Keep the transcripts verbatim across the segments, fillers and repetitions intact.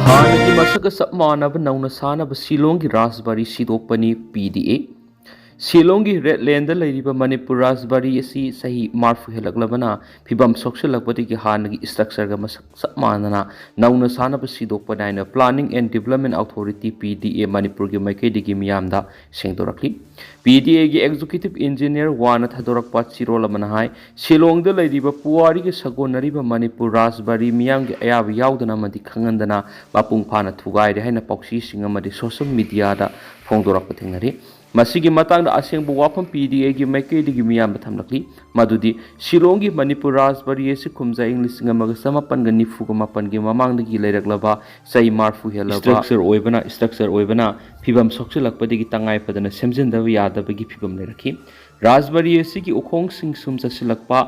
ꯍꯥꯟꯅꯒꯤ ꯃꯁꯛꯀ ꯆꯞ ꯃꯥꯟꯅꯕ ꯅꯧꯅ ꯁꯥꯅꯕ ꯁꯤꯂꯣꯡꯒꯤ ꯔꯥꯖꯕꯥꯔꯤ ꯁꯤꯗꯣꯛꯄꯅꯤ ꯄꯤ ꯗꯤ ꯑꯦ꯫ ꯁꯤꯂꯣꯡꯒꯤ ꯔꯦꯗ ꯂꯦꯟꯗ ꯂꯩꯔꯤꯕ ꯃꯅꯤꯄꯨꯔ ꯔꯥꯖꯕꯥꯔꯤ ꯑꯁꯤ ꯆꯍꯤ ꯃꯔꯐꯨ ꯍꯦꯜꯂꯛꯂꯕꯅ ꯐꯤꯕꯝ ꯁꯣꯛꯆꯤꯜꯂꯛꯄꯗꯒꯤ ꯍꯥꯟꯅꯒꯤ ꯁ꯭ꯇ꯭ꯔꯛꯆꯔꯒ ꯃꯁꯛ ꯆꯞ ꯃꯥꯟꯅꯅ ꯅꯧꯅ ꯁꯥꯅꯕ ꯁꯤꯗꯣꯛꯄꯅꯤ ꯍꯥꯏꯅ Planning and Development Authority, ꯄꯤ ꯗꯤ ꯑꯦ, ꯃꯅꯤꯄꯨꯔꯒꯤ ꯃꯥꯏꯀꯩꯗꯒꯤ ꯃꯤꯌꯥꯝꯗ ꯁꯦꯡꯗꯣꯔꯛꯂꯤ꯫ ꯄꯤ ꯗꯤ ꯑꯦꯒꯤ ꯑꯦꯛꯖꯤꯀ꯭ꯌꯨꯇꯤꯚ ꯏꯟꯖꯤꯅꯤꯌꯔ ꯋꯥꯅ ꯊꯥꯗꯣꯔꯛꯄ ꯆꯦꯔꯣꯜ ꯑꯃꯅ ꯍꯥꯏ, ꯁꯤꯂꯣꯡꯗ ꯂꯩꯔꯤꯕ ꯄꯨꯋꯥꯔꯤꯒ ꯁꯥꯒꯣꯟꯅꯔꯤꯕ ꯃꯅꯤꯄꯨꯔ ꯔꯥꯖꯕꯥꯔꯤ ꯃꯤꯌꯥꯝꯒꯤ ꯑꯌꯥꯕ ꯌꯥꯎꯗꯅ ꯑꯃꯗꯤ ꯈꯪꯍꯟꯗꯅ ꯃꯄꯨꯡ ꯐꯥꯅ ꯊꯨꯒꯥꯏꯔꯦ ꯍꯥꯏꯅ ꯄꯥꯎꯆꯦꯁꯤꯡ ꯑꯃꯗꯤ ꯁꯣꯁꯤꯌꯦꯜ ꯃꯤꯗꯤꯌꯥꯗ ꯐꯣꯡꯗꯣꯔꯛꯄ ꯊꯦꯡꯅꯔꯤ꯫ ꯃꯁꯤꯒꯤ ꯃꯇꯥꯡꯗ ꯑꯁꯦꯡꯕ ꯋꯥꯐꯝ ꯄꯤ ꯗꯤ ꯑꯦꯒꯤ ꯃꯥꯏꯀꯩꯗꯒꯤ ꯃꯤꯌꯥꯝꯗ ꯊꯝꯂꯛꯂꯤ꯫ ꯃꯗꯨꯗꯤ ꯁꯤꯂꯣꯡꯒꯤ ꯃꯅꯤꯄꯨꯔ ꯔꯥꯖꯕꯥꯔꯤ ꯑꯁꯤ ꯀꯨꯝꯖꯥ ꯏꯪ ꯂꯤꯁꯤꯡ ꯑꯃꯒ ꯆꯃꯥꯄꯟꯒ ꯅꯤꯐꯨꯒ ꯃꯥꯄꯟꯒꯤ ꯃꯃꯥꯡꯗꯒꯤ ꯂꯩꯔꯛꯂꯕ ꯆꯍꯤ ꯃꯔꯐꯨ ꯍꯦꯜꯂꯕ ꯁ꯭ꯇ꯭ꯔꯛꯆꯔ ꯑꯣꯏꯕꯅ, ꯁ꯭ꯇ꯭ꯔꯛꯆꯔ ꯑꯣꯏꯕꯅ ꯐꯤꯕꯝ ꯁꯣꯛꯆꯤꯜꯂꯛꯄꯗꯒꯤ ꯇꯉꯥꯏ ꯐꯗꯅ ꯁꯦꯝꯖꯤꯟꯗꯕ ꯌꯥꯗꯕꯒꯤ ꯐꯤꯕꯝ ꯂꯩꯔꯛꯈꯤ꯫ ꯔꯥꯖꯕꯥꯔꯤ ꯑꯁꯤꯒꯤ ꯎꯈꯣꯡꯁꯤꯡ ꯁꯨꯝ ꯆꯠꯁꯤꯜꯂꯛꯄ,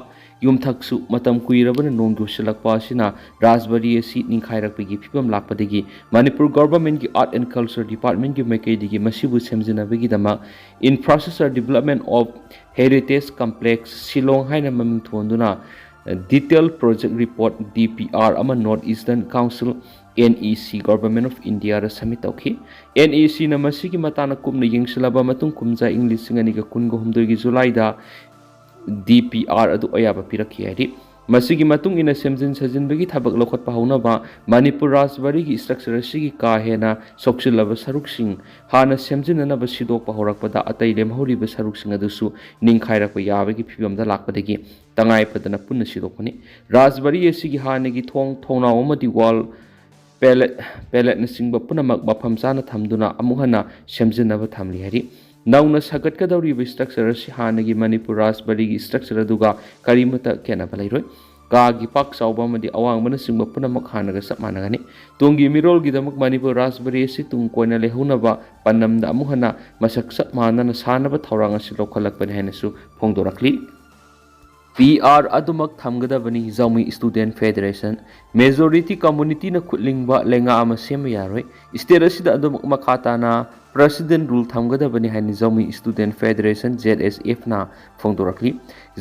ꯌꯨꯝꯊꯛꯁꯨ ꯃꯇꯝ ꯀꯨꯏꯔꯕꯅ ꯅꯣꯡ ꯌꯨꯁꯤꯜꯂꯛꯄ ꯑꯁꯤꯅ ꯔꯥꯖꯕꯥꯔꯤ ꯑꯁꯤ ꯅꯤꯡꯈꯥꯏꯔꯛꯄꯒꯤ ꯐꯤꯕꯝ ꯂꯥꯛꯄꯗꯒꯤ ꯃꯅꯤꯄꯨꯔ ꯒꯣꯚꯔꯟꯃꯦꯟꯠꯀꯤ Art and Culture Departmentꯀꯤ ꯃꯥꯏꯀꯩꯗꯒꯤ ꯃꯁꯤꯕꯨ ꯁꯦꯝꯖꯤꯟꯅꯕꯒꯤꯗꯃꯛ Infrastructure Development of Heritage Complex Shillong ꯍꯥꯏꯅ ꯃꯃꯤꯡ ꯊꯣꯟꯗꯨꯅ Detail Project Report, D P R, ꯑꯃ North Eastern Council, N E C, Government of Indiaꯗ submit ꯇꯧꯈꯤ꯫ N E Cꯅ ꯃꯁꯤꯒꯤ ꯃꯇꯥꯡꯗ ꯀꯨꯞꯅ ꯌꯦꯡꯁꯤꯜꯂꯕ ꯃꯇꯨꯡ ꯀꯨꯝꯖꯥ ꯏꯪ ꯂꯤꯁꯤꯡ ꯑꯅꯤꯒ ꯀꯨꯟꯒ ꯍꯨꯝꯗꯣꯏꯒꯤ ꯖꯨꯂꯥꯏꯗ D P R ꯑꯗꯨ ꯑꯌꯥꯕ ꯄꯤꯔꯛꯈꯤ ꯍꯥꯏꯔꯤ꯫ ꯃꯁꯤꯒꯤ ꯃꯇꯨꯡ ꯏꯟꯅ ꯁꯦꯝꯖꯤꯟ ꯁꯥꯖꯤꯟꯕꯒꯤ ꯊꯕꯛ ꯂꯧꯈꯠꯄ ꯍꯧꯅꯕ ꯃꯅꯤꯄꯨꯔ ꯔꯥꯖꯕꯥꯔꯤꯒꯤ ꯁ꯭ꯇ꯭ꯔꯛꯆꯔ ꯑꯁꯤꯒꯤ ꯀꯥ ꯍꯦꯟꯅ ꯁꯣꯛꯆꯤꯜꯂꯕ ꯁꯔꯨꯛꯁꯤꯡ ꯍꯥꯟꯅ ꯁꯦꯝꯖꯤꯟꯅꯅꯕ ꯁꯤꯗꯣꯛꯄ ꯍꯧꯔꯛꯄꯗ ꯑꯇꯩ ꯂꯦꯝꯍꯧꯔꯤꯕ ꯁꯔꯨꯛꯁꯤꯡ ꯑꯗꯨꯁꯨ ꯅꯤꯡꯈꯥꯏꯔꯛꯄ ꯌꯥꯕꯒꯤ ꯐꯤꯕꯝꯗ ꯂꯥꯛꯄꯗꯒꯤ ꯇꯉꯥꯏ ꯐꯗꯅ ꯄꯨꯟꯅ ꯁꯤꯗꯣꯛꯄꯅꯤ꯫ ꯔꯥꯖꯕꯥꯔꯤ ꯑꯁꯤꯒꯤ ꯍꯥꯟꯅꯒꯤ ꯊꯣꯡ, ꯊꯣꯡꯅꯥꯎ ꯑꯃꯗꯤ ꯋꯥꯜ, ꯄꯦꯂꯦꯠ, ꯄꯦꯂꯦꯠꯅꯆꯤꯡꯕ ꯄꯨꯝꯅꯃꯛ ꯃꯐꯝ ꯆꯥꯅ ꯊꯝꯗꯨꯅ ꯑꯃꯨꯛ ꯍꯟꯅ ꯁꯦꯝꯖꯤꯟꯅꯕ ꯊꯝꯂꯤ ꯍꯥꯏꯔꯤ꯫ ꯅꯧꯅ ꯁꯥꯒꯠꯀꯗꯧꯔꯤꯕ ꯁ꯭ꯇ꯭ꯔꯛꯆꯔ ꯑꯁꯤ ꯍꯥꯟꯅꯒꯤ ꯃꯅꯤꯄꯨꯔ ꯔꯥꯖꯕꯥꯔꯤꯒꯤ ꯁ꯭ꯇ꯭ꯔꯛꯆꯔ ꯑꯗꯨꯒ ꯀꯔꯤꯃꯠꯇ ꯈꯦꯠꯅꯕ ꯂꯩꯔꯣꯏ꯫ ꯀꯥꯒꯤ ꯄꯥꯛ ꯆꯥꯎꯕ ꯑꯃꯗꯤ ꯑꯋꯥꯡꯕꯅꯆꯤꯡꯕ ꯄꯨꯝꯅꯃꯛ ꯍꯥꯟꯅꯒ ꯆꯞ ꯃꯥꯟꯅꯒꯅꯤ꯫ ꯇꯨꯡꯒꯤ ꯃꯤꯔꯣꯜꯒꯤꯗꯃꯛ ꯃꯅꯤꯄꯨꯔ ꯔꯥꯖꯕꯥꯔꯤ ꯑꯁꯤ ꯇꯨꯡ ꯀꯣꯏꯅ ꯂꯩꯍꯧꯅꯕ ꯄꯥꯟꯗꯝꯗ ꯑꯃꯨꯛ ꯍꯟꯅ ꯃꯁꯛ ꯆꯞ ꯃꯥꯟꯅꯅ ꯁꯥꯅꯕ ꯊꯧꯔꯥꯡ ꯑꯁꯤ ꯂꯧꯈꯠꯂꯛꯄꯅꯤ ꯍꯥꯏꯅꯁꯨ ꯐꯣꯡꯗꯣꯔꯛꯂꯤ꯫ P R ꯑꯗꯨꯃꯛ ꯊꯝꯒꯗꯕꯅꯤ꯫ ꯖꯥꯎꯃꯤ Student Federation, majority communityꯅ ꯈꯨꯠꯂꯤꯡꯕ ꯂꯩꯉꯥꯛ ꯑꯃ ꯁꯦꯝꯕ ꯌꯥꯔꯣꯏ꯫ State ꯑꯁꯤꯗ ꯑꯗꯨꯃꯛ ꯃꯈꯥ ꯇꯥꯅ President Rule ꯊꯝꯒꯗꯕꯅꯤ ꯍꯥꯏꯅ ꯖꯥꯎꯃꯤ Student Federation, Z S F ꯅ ꯐꯣꯡꯗꯣꯔꯛꯂꯤ꯫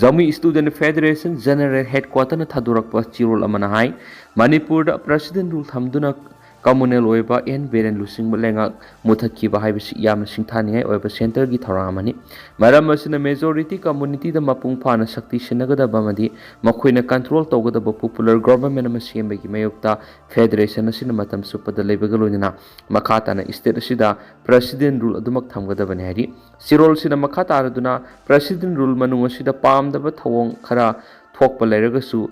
ꯖꯥꯎꯃꯤ Student Federation General Headquarter ꯅ ꯊꯥꯗꯣꯔꯛꯄ ꯆꯦꯔꯣꯜ ꯑꯃꯅ ꯍꯥꯏ, ꯃꯅꯤꯄꯨꯔꯗ President Rule ꯊꯝꯗꯨꯅ communal ꯑꯣꯏꯕ ꯑꯦꯟ ꯕꯤꯔꯦꯟ ꯂꯨꯆꯤꯡꯕ ꯂꯩꯉꯥꯛ ꯃꯨꯊꯠꯈꯤꯕ ꯍꯥꯏꯕꯁꯤ ꯌꯥꯝꯅ ꯁꯤꯡꯊꯥꯅꯤꯡꯉꯥꯏ ꯑꯣꯏꯕ centre ꯒꯤ ꯊꯧꯔꯥꯡ ꯑꯃꯅꯤ꯫ ꯃꯔꯝ ꯑꯁꯤꯅ majority community ꯗ ꯃꯄꯨꯡ ꯐꯥꯅ ꯁꯛꯇꯤ ꯁꯤꯟꯅꯒꯗꯕ ꯑꯃꯗꯤ ꯃꯈꯣꯏꯅ control ꯇꯧꯒꯗꯕ popular government ꯑꯃ ꯁꯦꯝꯕꯒꯤ ꯃꯥꯌꯣꯛꯇ federation ꯑꯁꯤꯅ ꯃꯇꯝ ꯆꯨꯞꯄꯗ ꯂꯩꯕꯒ ꯂꯣꯏꯅꯅ ꯃꯈꯥ ꯇꯥꯅ state ꯑꯁꯤꯗ President Rule ꯑꯗꯨꯃꯛ ꯊꯝꯒꯗꯕꯅꯤ ꯍꯥꯏꯔꯤ꯫ ꯆꯦꯔꯣꯜꯁꯤꯅ ꯃꯈꯥ ꯇꯥꯔꯗꯨꯅ, President Rule ꯃꯅꯨꯡ ꯑꯁꯤꯗ ꯄꯥꯝꯗꯕ ꯊꯧꯑꯣꯡ ꯈꯔ ꯊꯣꯛꯄ ꯂꯩꯔꯒꯁꯨ,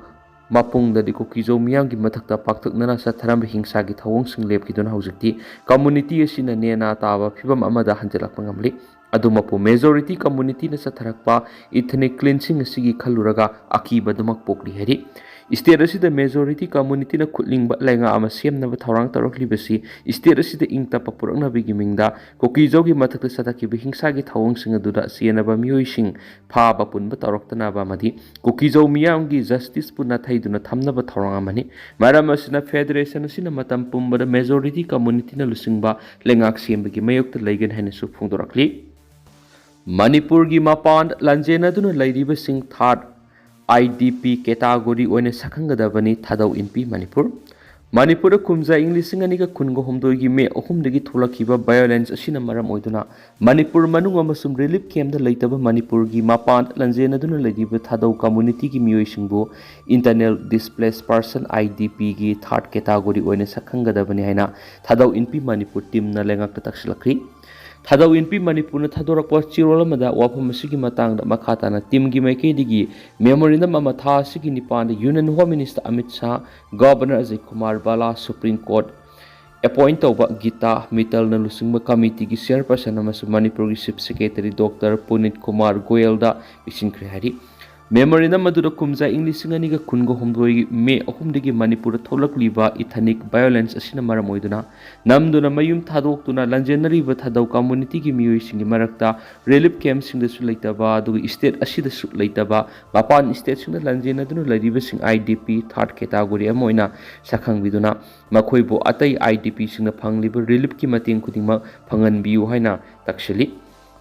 ꯃꯄꯨꯡꯗꯗꯤ ꯀꯨꯀꯤꯖꯧ ꯃꯤꯌꯥꯝꯒꯤ ꯃꯊꯛꯇ ꯄꯥꯛꯇꯛꯅꯅ ꯆꯠꯊꯔꯝꯕ ꯍꯤꯡꯁꯥꯒꯤ ꯊꯧꯑꯣꯡꯁꯤꯡ ꯂꯦꯞꯈꯤꯗꯨꯅ ꯍꯧꯖꯤꯛꯇꯤ community ꯑꯁꯤꯅ ꯅꯦꯅꯥ ꯇꯥꯕ ꯐꯤꯕꯝ ꯑꯃꯗ ꯍꯟꯖꯤꯜꯂꯛꯄ ꯉꯝꯂꯤ꯫ ꯑꯗꯨꯃꯛꯄꯨ majority community ꯅ ꯆꯠꯊꯔꯛꯄ ethnic cleansing ꯑꯁꯤꯒꯤ ꯈꯜꯂꯨꯔꯒ ꯑꯀꯤꯕ ꯑꯗꯨꯃꯛ ꯄꯣꯛꯂꯤ ꯍꯥꯏꯔꯤ꯫ State ꯑꯁꯤꯗ majority community ꯅ ꯈꯨꯠꯂꯤꯡꯕ ꯂꯩꯉꯥꯛ ꯑꯃ ꯁꯦꯝꯅꯕ ꯊꯧꯔꯥꯡ ꯇꯧꯔꯛꯂꯤꯕꯁꯤ state ꯑꯁꯤꯗ ꯏꯪ ꯇꯞꯄ ꯄꯨꯔꯛꯅꯕꯒꯤ ꯃꯤꯡꯗ ꯀꯨꯀꯤꯖꯧꯒꯤ ꯃꯊꯛꯇ ꯆꯠꯊꯈꯤꯕ ꯍꯤꯡꯁꯥꯒꯤ ꯊꯧꯑꯣꯡꯁꯤꯡ ꯑꯗꯨꯗ ꯆꯦꯟꯅꯕ ꯃꯤꯑꯣꯏꯁꯤꯡ ꯐꯥꯕ ꯄꯨꯟꯕ ꯇꯧꯔꯛꯇꯅꯕ ꯑꯃꯗꯤ ꯀꯨꯀꯤꯖꯧ ꯃꯤꯌꯥꯝꯒꯤ justice ꯄꯨ ꯅꯥꯊꯩꯗꯨꯅ ꯊꯝꯅꯕ ꯊꯧꯔꯥꯡ ꯑꯃꯅꯤ꯫ ꯃꯔꯝ ꯑꯁꯤꯅ federation ꯑꯁꯤꯅ ꯃꯇꯝ ꯄꯨꯝꯕꯗ majority community ꯅ ꯂꯨꯆꯤꯡꯕ ꯂꯩꯉꯥꯛ ꯁꯦꯝꯕꯒꯤ ꯃꯥꯌꯣꯛꯇ ꯂꯩꯒꯅꯤ ꯍꯥꯏꯅꯁꯨ ꯐꯣꯡꯗꯣꯔꯛꯂꯤ꯫ ꯃꯅꯤꯄꯨꯔꯒꯤ ꯃꯄꯥꯟ ꯂꯥꯟꯖꯦꯟꯅꯗꯨꯅ ꯂꯩꯔꯤꯕꯁꯤꯡ third I D P category ꯑꯣꯏꯅ ꯁꯛꯈꯪꯒꯗꯕꯅꯤ ꯊꯥꯗꯧ ꯏꯟꯄꯤ ꯃꯅꯤꯄꯨꯔ꯫ ꯃꯅꯤꯄꯨꯔꯗ ꯀꯨꯝꯖꯥ ꯏꯪ ꯂꯤꯁꯤꯡ ꯑꯅꯤꯒ ꯀꯨꯟꯒ ꯍꯨꯝꯗꯣꯏꯒꯤ May ꯑꯍꯨꯝꯗꯒꯤ ꯊꯣꯛꯂꯛꯈꯤꯕ violence ꯑꯁꯤꯅ ꯃꯔꯝ ꯑꯣꯏꯗꯨꯅ ꯃꯅꯤꯄꯨꯔ ꯃꯅꯨꯡ ꯑꯃꯁꯨꯡ relief camp ꯇ ꯂꯩꯇꯕ ꯃꯅꯤꯄꯨꯔꯒꯤ ꯃꯄꯥꯟ ꯂꯥꯟꯖꯦꯟꯅꯗꯨꯅ ꯂꯩꯔꯤꯕ ꯊꯥꯗꯧ community ꯒꯤ ꯃꯤꯑꯣꯏꯁꯤꯡꯕꯨ Internal Displaced Person, I D P ꯒꯤ third category ꯑꯣꯏꯅ ꯁꯛꯈꯪꯒꯗꯕꯅꯤ ꯍꯥꯏꯅ ꯊꯥꯗꯧ ꯏꯟꯄꯤ ꯃꯅꯤꯄꯨꯔ team ꯅ ꯂꯩꯉꯥꯛꯇ ꯇꯥꯛꯁꯤꯜꯂꯛꯈꯤ꯫ ꯊꯥꯗꯧ ꯏꯟꯄꯤ ꯃꯅꯤꯄꯨꯔꯅ ꯊꯥꯗꯣꯔꯛꯄ ꯆꯦꯔꯣꯜ ꯑꯃꯗ ꯋꯥꯐꯝ ꯑꯁꯤꯒꯤ ꯃꯇꯥꯡꯗ ꯃꯈꯥ ꯇꯥꯅ team ꯒꯤ ꯃꯥꯏꯀꯩꯗꯒꯤ memorandum ꯑꯃ ꯊꯥ ꯑꯁꯤꯒꯤ ꯅꯤꯄꯥꯟꯗ Union Home Minister Amit Shah, Governor Ajay Kumar Bhalla, Supreme Court appoint ꯇꯧꯕ ꯒꯤꯇꯥ ꯃꯤꯇꯜꯅ ꯂꯨꯆꯤꯡꯕ committee ꯒꯤ chairperson ꯑꯃꯁꯨꯡ ꯃꯅꯤꯄꯨꯔꯒꯤ Chief Secretary Doctor ꯄꯨꯅꯤꯠ ꯀꯨꯃꯥꯔ ꯒꯣꯌꯜꯗ ꯄꯤꯁꯤꯟꯈ꯭ꯔꯦ ꯍꯥꯏꯔꯤ꯫ Memorandum ꯑꯗꯨꯗ ꯀꯨꯝꯖꯥ ꯏꯪ ꯂꯤꯁꯤꯡ ꯑꯅꯤꯒ ꯀꯨꯟꯒ ꯍꯨꯝꯗꯣꯏꯒꯤ ꯃꯦ ꯑꯍꯨꯝꯗꯒꯤ ꯃꯅꯤꯄꯨꯔꯗ ꯊꯣꯛꯂꯛꯂꯤꯕ ethnic violence ꯑꯁꯤꯅ ꯃꯔꯝ ꯑꯣꯏꯗꯨꯅ ꯅꯝꯗꯨꯅ ꯃꯌꯨꯝ ꯊꯥꯗꯣꯛꯇꯨꯅ ꯂꯟꯖꯦꯟꯅꯔꯤꯕ ꯊꯥꯗꯧ communityꯒꯤ ꯃꯤꯑꯣꯏꯁꯤꯡꯒꯤ ꯃꯔꯛꯇ relief campꯁꯤꯡꯗꯁꯨ ꯂꯩꯇꯕ, ꯑꯗꯨꯒ state ꯑꯁꯤꯗꯁꯨ ꯂꯩꯇꯕ, ꯃꯄꯥꯟ stateꯁꯤꯡꯗ ꯂꯟꯖꯦꯟꯅꯗꯨꯅ ꯂꯩꯔꯤꯕꯁꯤꯡ IDP third category ꯑꯃ ꯑꯣꯏꯅ ꯁꯛꯈꯪꯕꯤꯗꯨꯅ ꯃꯈꯣꯏꯕꯨ ꯑꯇꯩ IDPꯁꯤꯡꯅ ꯐꯪꯂꯤꯕ reliefꯀꯤ ꯃꯇꯦꯡ ꯈꯨꯗꯤꯡꯃꯛ ꯐꯪꯍꯟꯕꯤꯌꯨ ꯍꯥꯏꯅ ꯇꯛꯁꯤꯜꯂꯤ꯫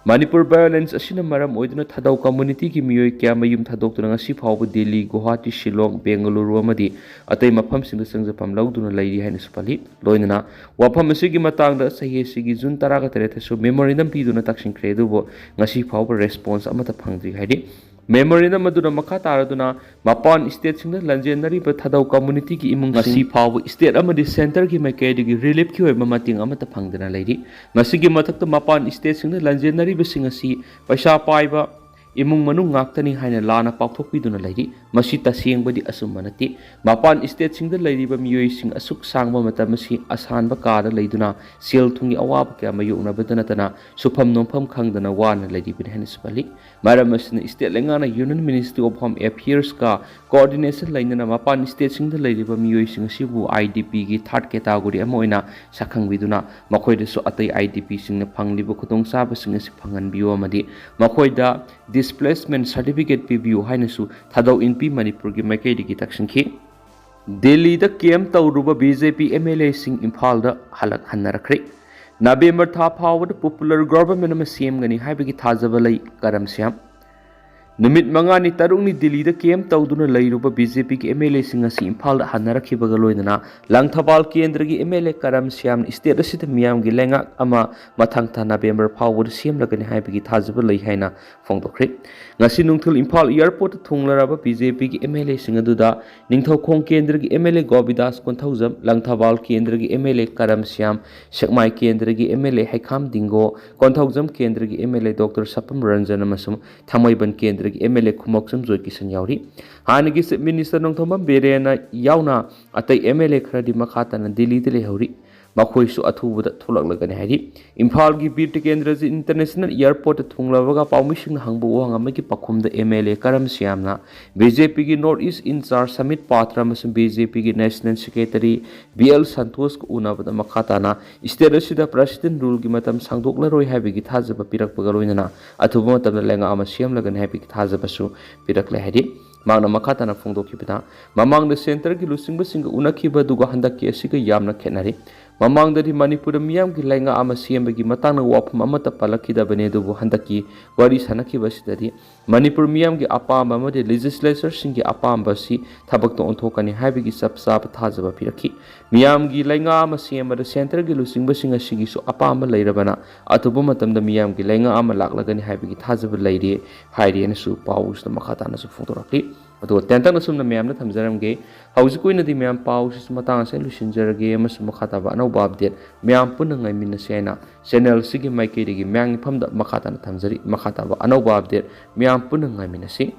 ꯃꯅꯤꯄꯨꯔ violence ꯑꯁꯤꯅ ꯃꯔꯝ ꯑꯣꯏꯗꯨꯅ ꯊꯥꯗꯧ communityꯒꯤ ꯃꯤꯑꯣꯏ ꯀꯌꯥ ꯃꯌꯨꯝ ꯊꯥꯗꯣꯛꯇꯨꯅ ꯉꯁꯤ ꯐꯥꯎꯕ ꯗꯤꯜꯂꯤ, ꯒꯨꯋꯥꯍꯥꯇꯤ, ꯁꯤꯂꯣꯡ, ꯕꯦꯡꯒꯂꯨꯔꯨ ꯑꯃꯗꯤ ꯑꯇꯩ ꯃꯐꯝꯁꯤꯡꯗ ꯆꯪꯖꯐꯝ ꯂꯧꯗꯨꯅ ꯂꯩꯔꯤ ꯍꯥꯏꯅꯁꯨ ꯄꯜꯂꯤ꯫ ꯂꯣꯏꯅꯅ ꯋꯥꯐꯝ ꯑꯁꯤꯒꯤ ꯃꯇꯥꯡꯗ ꯆꯍꯤ ꯑꯁꯤꯒꯤ ꯖꯨꯟ ꯇꯔꯥꯒ ꯇꯔꯦꯠꯇꯁꯨ memorandum ꯄꯤꯗꯨꯅ ꯇꯛꯁꯤꯟꯈ꯭ꯔꯦ, ꯑꯗꯨꯕꯨ ꯉꯁꯤ ꯐꯥꯎꯕ response ꯑꯃꯠꯇ ꯐꯪꯗ꯭ꯔꯤ ꯍꯥꯏꯔꯤ꯫ Memorandum ꯑꯗꯨꯅ ꯃꯈꯥ ꯇꯥꯔꯗꯨꯅ ꯃꯄꯥꯟ stateꯁꯤꯡꯗ ꯂꯟꯖꯦꯟꯅꯔꯤꯕ ꯊꯥꯗꯧ communityꯒꯤ ꯏꯃꯨꯡꯁꯤꯡ ꯉꯁꯤ ꯐꯥꯎꯕ state ꯑꯃꯗꯤ centreꯒꯤ ꯃꯥꯏꯀꯩꯗꯒꯤ reliefꯀꯤ ꯑꯣꯏꯕ ꯃꯇꯦꯡ ꯑꯃꯠꯇ ꯐꯪꯗꯅ ꯂꯩꯔꯤ꯫ ꯃꯁꯤꯒꯤ ꯃꯊꯛꯇ ꯃꯄꯥꯟ stateꯁꯤꯡꯗ ꯂꯟꯖꯦꯟꯅꯔꯤꯕꯁꯤꯡ ꯑꯁꯤ ꯄꯩꯁꯥ ꯄꯥꯏꯕ ꯏꯃꯨꯡ ꯃꯅꯨꯡ ꯉꯥꯛꯇꯅꯤ ꯍꯥꯏꯅ ꯂꯥꯟꯅ ꯄꯥꯎꯊꯣꯛꯄꯤꯗꯨꯅ ꯂꯩꯔꯤ꯫ ꯃꯁꯤ ꯇꯁꯦꯡꯕꯗꯤ ꯑꯆꯨꯝꯕ ꯅꯠꯇꯦ꯫ ꯃꯄꯥꯟ stateꯁꯤꯡꯗ ꯂꯩꯔꯤꯕ ꯃꯤꯑꯣꯏꯁꯤꯡ ꯑꯁꯨꯛ ꯁꯥꯡꯕ ꯃꯇꯝ ꯑꯁꯤ ꯑꯁꯥꯟꯕ ꯀꯥꯗ ꯂꯩꯗꯨꯅ ꯁꯦꯜ ꯊꯨꯝꯒꯤ ꯑꯋꯥꯕ ꯀꯌꯥ ꯃꯥꯌꯣꯛꯅꯕꯗ ꯅꯠꯇꯅ ꯁꯨꯐꯝ ꯅꯣꯝꯐꯝ ꯈꯪꯗꯅ ꯋꯥꯅ ꯂꯩꯔꯤꯕꯅꯤ ꯍꯥꯏꯅꯁꯨ ꯄꯜꯂꯤ꯫ ꯃꯔꯝ ꯑꯁꯤꯅ state ꯂꯩꯉꯥꯛꯅ Union Ministry of Home Affairsꯀ coordination ꯂꯩꯅꯅ ꯃꯄꯥꯟ stateꯁꯤꯡꯗ ꯂꯩꯔꯤꯕ ꯃꯤꯑꯣꯏꯁꯤꯡ ꯑꯁꯤꯕꯨ IDPꯒꯤ third category ꯑꯃ ꯑꯣꯏꯅ ꯁꯛꯈꯪꯕꯤꯗꯨꯅ ꯃꯈꯣꯏꯗꯁꯨ ꯑꯇꯩ IDPꯁꯤꯡꯅ ꯐꯪꯂꯤꯕ ꯈꯨꯗꯣꯡꯆꯥꯕꯁꯤꯡ ꯑꯁꯤ ꯐꯪꯍꯟꯕꯤꯌꯨ ꯑꯃꯗꯤ ꯃꯈꯣꯏꯗ displacement certificate ꯄꯤꯕꯤꯌꯨ ꯍꯥꯏꯅꯁꯨ ꯊꯥꯗꯧ ꯏꯟꯄꯤ ꯃꯅꯤꯄꯨꯔꯒꯤ ꯃꯥꯏꯀꯩꯗꯒꯤ ꯇꯛꯁꯤꯟꯈꯤ꯫ ꯗꯦꯜꯂꯤꯗ camp ꯇꯧꯔꯨꯕ BJP MLAꯁꯤꯡ ꯏꯝꯐꯥꯜꯗ ꯍꯜꯂꯛ ꯍꯟꯅꯔꯛꯈ꯭ꯔꯦ꯫ ꯅꯕꯦꯝꯕꯔ ꯊꯥ ꯐꯥꯎꯕꯗ popular government ꯑꯃ ꯁꯦꯝꯒꯅꯤ ꯍꯥꯏꯕꯒꯤ ꯊꯥꯖꯕ ꯂꯩ, ꯀꯔꯝ ꯁ꯭ꯌꯥꯝ꯫ ꯅꯨꯃꯤꯠ ꯃꯉꯥꯅꯤ ꯇꯔꯨꯛꯅꯤ ꯗꯤꯜꯂꯤꯗ camp ꯇꯧꯗꯨꯅ ꯂꯩꯔꯨꯕ BJPꯒꯤ MLAꯁꯤꯡ ꯑꯁꯤ ꯏꯝꯐꯥꯜꯗ ꯍꯟꯅꯔꯛꯈꯤꯕꯒ ꯂꯣꯏꯅꯅ ꯂꯪꯊꯕꯥꯜ ꯀꯦꯟꯗ꯭ꯔꯒꯤ MLA ꯀꯔꯝ ꯁ꯭ꯌꯥꯝꯅ state ꯑꯁꯤꯗ ꯃꯤꯌꯥꯝꯒꯤ ꯂꯩꯉꯥꯛ ꯑꯃ ꯃꯊꯪ ꯊꯥ ꯅꯕꯦꯝꯕꯔ ꯐꯥꯎꯕꯗ ꯁꯦꯝꯂꯒꯅꯤ ꯍꯥꯏꯕꯒꯤ ꯊꯥꯖꯕ ꯂꯩ ꯍꯥꯏꯅ ꯐꯣꯡꯗꯣꯛꯈ꯭ꯔꯦ꯫ ꯉꯁꯤ ꯅꯨꯡꯊꯤꯜ ꯏꯝꯐꯥꯜ airportꯇ ꯊꯨꯡꯂꯔꯕ BJPꯒꯤ MLAꯁꯤꯡ ꯑꯗꯨꯗ ꯅꯤꯡꯊꯧꯈꯣꯡ ꯀꯦꯟꯗ꯭ꯔꯒꯤ MLA ꯒꯣꯕꯤꯗꯥꯁ ꯀꯣꯟꯊꯧꯖꯝ, ꯂꯪꯊꯕꯥꯜ ꯀꯦꯟꯗ꯭ꯔꯒꯤ MLA ꯀꯔꯝ ꯁ꯭ꯌꯥꯝ, ꯁꯦꯛꯃꯥꯏ ꯀꯦꯟꯗ꯭ꯔꯒꯤ MLA ꯍꯩꯈꯥꯝ ꯗꯤꯡꯒꯣ, ꯀꯣꯟꯊꯧꯖꯝ ꯀꯦꯟꯗ꯭ꯔꯒꯤ MLA Doctor ꯁꯄꯝ ꯔꯟꯖꯟ ꯑꯃꯁꯨꯡ ꯊꯥꯡꯃꯩꯕꯟ ꯀꯦꯟꯗ꯭ꯔꯒꯤ MLA ꯈꯨꯃꯣꯛꯆꯝ ꯖꯣꯏꯀꯤꯁꯟ ꯌꯥꯎꯔꯤ꯫ ꯍꯥꯟꯅꯒꯤ Chief Minister ꯅꯣꯡꯊꯣꯝꯕꯝ ꯕꯤꯔꯦꯟꯅ ꯌꯥꯎꯅ ꯑꯇꯩ MLA ꯈꯔꯗꯤ ꯃꯈꯥ ꯇꯥꯅ ꯗꯤꯜꯂꯤꯗ ꯂꯩꯍꯧꯔꯤ꯫ ꯃꯈꯣꯏꯁꯨ ꯑꯊꯨꯕꯗ ꯊꯣꯛꯂꯛꯂꯒꯅꯤ ꯍꯥꯏꯔꯤ꯫ ꯏꯝꯐꯥꯜꯒꯤ ꯕꯤꯔ ꯇꯤꯀꯦꯟꯗ꯭ꯔꯖꯤꯠ ꯏꯟꯇꯔꯅꯦꯁꯅꯦꯜ ꯑꯦꯌꯔꯄꯣꯔꯠꯇ ꯊꯨꯡꯂꯕꯒ ꯄꯥꯎꯃꯤꯁꯤꯡꯅ ꯍꯪꯕ ꯋꯥꯍꯪ ꯑꯃꯒꯤ ꯄꯥꯎꯈꯨꯝꯗ ꯑꯦꯝ ꯑꯦꯜ ꯑꯦ ꯀꯔꯝ ꯁ꯭ꯌꯥꯝꯅ ꯕꯤ ꯖꯦ ꯄꯤꯒꯤ ꯅꯣꯔꯠ ꯏꯁ ꯏꯟꯆꯥꯔꯖ ꯁꯃꯤꯠ ꯄꯥꯇ꯭ꯔ ꯑꯃꯁꯨꯡ ꯕꯤ ꯖꯦ ꯄꯤꯒꯤ ꯅꯦꯁꯅꯦꯜ ꯁꯦꯀ꯭ꯔꯦꯇꯔꯤ ꯕꯤ ꯑꯦꯜ ꯁꯟꯇꯣꯁꯀ ꯎꯅꯕꯗ ꯃꯈꯥ ꯇꯥꯅ ꯁ꯭ꯇꯦꯠ ꯑꯁꯤꯗ ꯄ꯭ꯔꯦꯁꯤꯗꯦꯟ ꯔꯨꯜꯒꯤ ꯃꯇꯝ ꯁꯥꯡꯗꯣꯛꯂꯔꯣꯏ ꯍꯥꯏꯕꯒꯤ ꯊꯥꯖꯕ ꯄꯤꯔꯛꯄꯒ ꯂꯣꯏꯅꯅ ꯑꯊꯨꯕ ꯃꯇꯝꯗ ꯂꯩꯉꯥꯛ ꯑꯃ ꯁꯦꯝꯂꯒꯅꯤ ꯍꯥꯏꯕꯒꯤ ꯊꯥꯖꯕꯁꯨ ꯄꯤꯔꯛꯂꯦ ꯍꯥꯏꯔꯤ꯫ ꯃꯍꯥꯛꯅ ꯃꯈꯥ ꯇꯥꯅ ꯐꯣꯡꯗꯣꯛꯈꯤꯕꯗ, ꯃꯃꯥꯡꯗ ꯁꯦꯟꯇꯔꯒꯤ ꯂꯨꯆꯤꯡꯕꯁꯤꯡꯒ ꯎꯅꯈꯤꯕ ꯑꯗꯨꯒ ꯍꯟꯗꯛꯀꯤ ꯑꯁꯤꯒ ꯌꯥꯝꯅ ꯈꯦꯠꯅꯔꯤ꯫ ꯃꯃꯥꯡꯗꯗꯤ ꯃꯅꯤꯄꯨꯔꯗ ꯃꯤꯌꯥꯝꯒꯤ ꯂꯩꯉꯥꯛ ꯑꯃ ꯁꯦꯝꯕꯒꯤ ꯃꯇꯥꯡꯗ ꯋꯥꯐꯝ ꯑꯃꯠꯇ ꯄꯜꯂꯛꯈꯤꯗꯕꯅꯤ, ꯑꯗꯨꯕꯨ ꯍꯟꯗꯛꯀꯤ ꯋꯥꯔꯤ ꯁꯥꯟꯅꯈꯤꯕ ꯑꯁꯤꯗꯗꯤ ꯃꯅꯤꯄꯨꯔ ꯃꯤꯌꯥꯝꯒꯤ ꯑꯄꯥꯝꯕ ꯑꯃꯗꯤ ꯂꯦꯖꯤꯁꯂꯦꯆꯔꯁꯤꯡꯒꯤ ꯑꯄꯥꯝꯕ ꯑꯁꯤ ꯊꯕꯛꯇ ꯑꯣꯟꯊꯣꯛꯀꯅꯤ ꯍꯥꯏꯕꯒꯤ ꯆꯞ ꯆꯥꯕ ꯊꯥꯖꯕ ꯄꯤꯔꯛꯈꯤ꯫ ꯃꯤꯌꯥꯝꯒꯤ ꯂꯩꯉꯥꯛ ꯑꯃ ꯁꯦꯝꯕꯗ ꯁꯦꯟꯇꯔꯒꯤ ꯂꯨꯆꯤꯡꯕꯁꯤꯡ ꯑꯁꯤꯒꯤꯁꯨ ꯑꯄꯥꯝꯕ ꯂꯩꯔꯕꯅ ꯑꯊꯨꯕ ꯃꯇꯝꯗ ꯃꯤꯌꯥꯝꯒꯤ ꯂꯩꯉꯥꯛ ꯑꯃ ꯂꯥꯛꯂꯒꯅꯤ ꯍꯥꯏꯕꯒꯤ ꯊꯥꯖꯕ ꯂꯩꯔꯤ ꯍꯥꯏꯔꯤꯅꯁꯨ ꯄꯥꯎꯁꯤꯗ ꯃꯈꯥ ꯇꯥꯅꯁꯨ ꯐꯣꯡꯗꯣꯔꯛꯂꯤ꯫ ꯑꯗꯨꯒ ꯇꯦꯟꯇꯛꯅ ꯁꯨꯝꯅ ꯃꯌꯥꯝꯗ ꯊꯝꯖꯔꯝꯒꯦ꯫ ꯍꯧꯖꯤꯛꯀꯤ ꯑꯣꯏꯅꯗꯤ ꯃꯌꯥꯝ ꯄꯥꯎꯁꯤꯁꯨ ꯃꯇꯥꯡ ꯑꯁꯤꯗ ꯂꯣꯏꯁꯤꯟꯖꯔꯒꯦ, ꯑꯃꯁꯨꯡ ꯃꯈꯥ ꯇꯥꯕ ꯑꯅꯧꯕ ꯑꯞꯗꯦꯠ ꯃꯌꯥꯝ ꯄꯨꯟꯅ ꯉꯥꯏꯃꯤꯟꯅꯁꯤ ꯍꯥꯏꯅ ꯆꯦꯅꯦꯜꯁꯤꯒꯤ ꯃꯥꯏꯀꯩꯗꯒꯤ ꯃꯌꯥꯝꯒꯤ ꯐꯝꯗ ꯃꯈꯥ ꯇꯥꯅ ꯊꯝꯖꯔꯤ꯫ ꯃꯈꯥ ꯇꯥꯕ ꯑꯅꯧꯕ ꯑꯞꯗꯦꯠ ꯃꯌꯥꯝ ꯄꯨꯟꯅ ꯉꯥꯏꯃꯤꯟꯅꯁꯤ꯫